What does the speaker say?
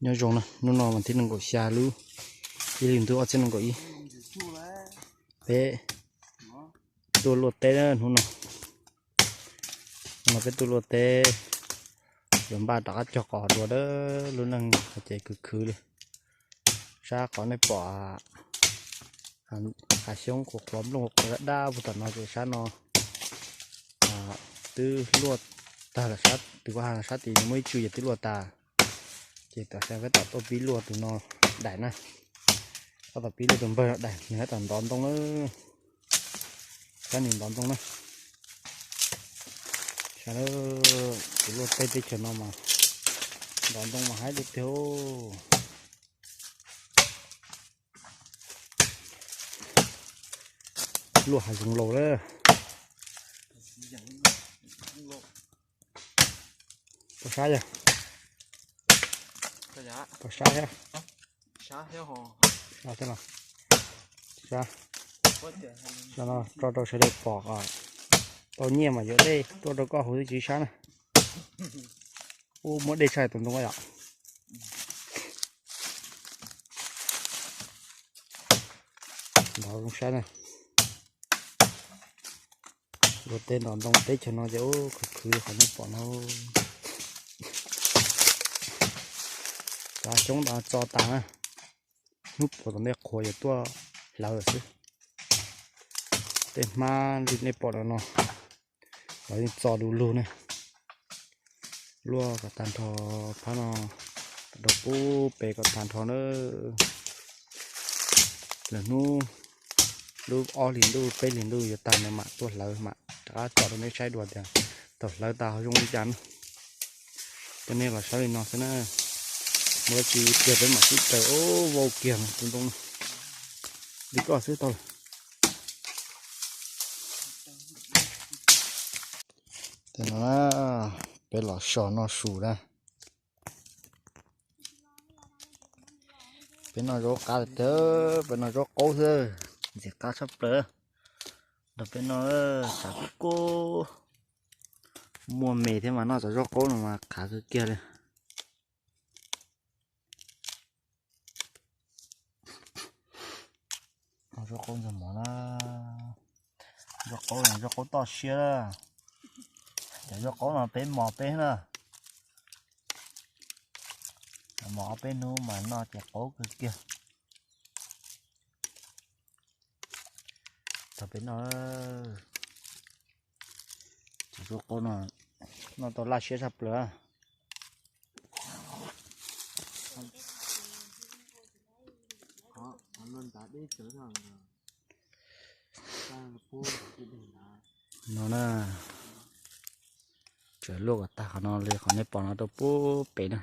Nyob zoo na, hnub no mas thib nees nkaum xya lub ib hlis ntuj ob txhiab nees nkaum ib. Peb tuaj luaj teb na hnub no. Hnub no peb tuaj luaj teb, yuav npaj rov qab cog qos dua dawb, lub neej hais tias khwv khwv li. Sab qhov nej pom hav xyoob qhuav qhuav nplooj qhuav dab dab puag tom no ces sab no twb luaj tag lawm, sab tus koj ha sab tid muaj ib tswv yog twb luaj tas. Ces tam sim no peb tom tuaj pib luaj tus no daim na. Tab tom pib luaj tus npawg no daim, nws tab tom ntov ntoo na. Sab nws ntov ntoo na. Sab lawm, tus luaj teb teb chaws no mas ntov ntoo mas haib tiag tiag. Luaj hav zoov laus lawm. Pom sab yog? Pom sab thiab? Sab thiab los? Sab no tso rau sawv daws pom kom tau nyiaj mas yuav dej tuaj rau koj hauv twb tsis sab na. Ub, muaj dej tshaj tus ntoo yom. Ntov zoo sab na. Luaj teb ntov ntoo teb chaws no ces ub khwv khwv li qhov nej pom no. Kav xyoob tso tas na. Hnub puas tom ntej qhuav yuav tuaj hlawv xwb. Tej hmab li nej pom no no, lawv yeej txo du lug ne. Luaj kom tag nrho phab no rau pub pem kom tag nrho na. Lwm hnub lub ob hlis ntuj peb hlis ntuj yuav tag no mam tuaj hlawv mam rov qab tso rau nej saib dua tias thaum hlawv tas ho zoo li cas na. Coj nej los saib li no xwb na. Muaj dab tsi kiag peb mam sib raws. Vau kiag tus ntoo li koj xwb tau lawm. Peb los so noj su na. Peb noj zaub qab tiag, peb noj zaub qaub xwb, ntxim qab tshaj plaws. Nrog peb noj tshav kub kub, muaj me thiab mas noj cov zaub qaub no mas qab kawg kiag li. Zaub qaub ntxuag mov na, zaub qaub, zaub qaub toj siab na. Cov zaub qaub no peb mos peb na, mos ob peb hnub mas noj ces qaub kawg kiag. Tau peb noj, cov zaub qaub no noj tau laj siab tshaj plaws. No na, tseem luaj kom tag qhov no li qhov nej pom no rau pub pem na.